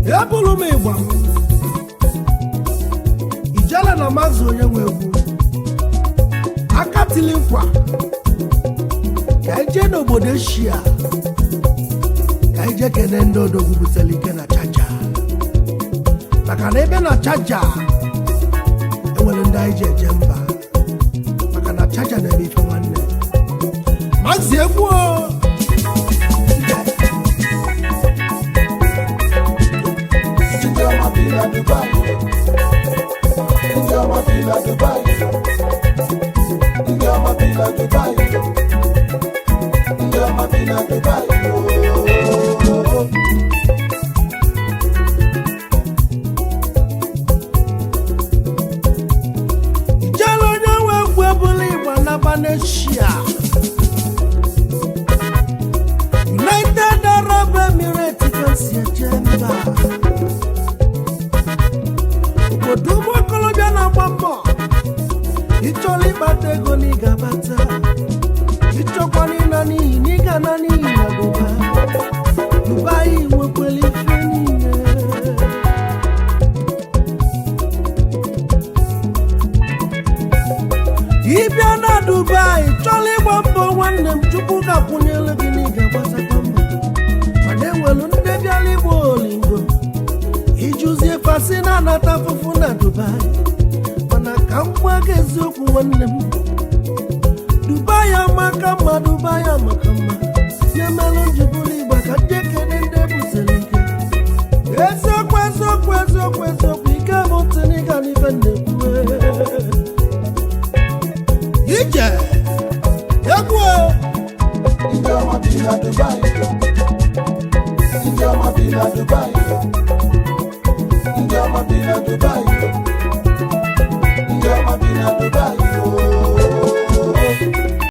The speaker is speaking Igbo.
Ebulu m ịgba m ijele na mazụ onye nwe egwu aka tili nkwa ka anyị jee n'obodo Eshia, ka anyị jee kene ndị odogwu butere ike na chaja, maka na ebe na chaja enwere ndị anyị ji eje mba, maka na chaja na-eme ife nwanne mazi egwu o. Ndị ọma bi na Dubai. Ndị ọma bi na Dubai. Ndị ọma bi na Dubai. Ndị ọma bi na Dubai. Ooo. Ijele onye nwe egwu ebula igba naba n'Eshia, United Arab Emirates ka si eje mba, obodo ụmụ okorobịa na-agba mbọ. Ịchọrọ ịkpata ego na ị ga-abata, ịchọkwana ịna n'iyi na ị ga-ana n'iyi na Dubai. Dubai nwekwara ife niile. Ịbịa na Dubai chọrọ ịgba mbọ, nwanne m, Chukwu ga-akwụnyere gị na ị ga-agbatakwa mbọ, mana enwelu ndị bịara igbo olingo ijuzie fasi na-anata afụfụ na Dubai. Mana ka m gwa gị eziokwu, nwanne m, Dubai amaka mma, Dubai amaka mma. Ya melụ njibụrụ igba ka njekere ndị butere ike. Eziokwu, eziokwu, eziokwu, eziokwu, ike bụ ntị n'ịga n'ife na-ekwu. Ije egwu o. Ndị ọma bi na Dubai. Ndị ọma bi na Dubai. Ndị ọma bi na Dubai.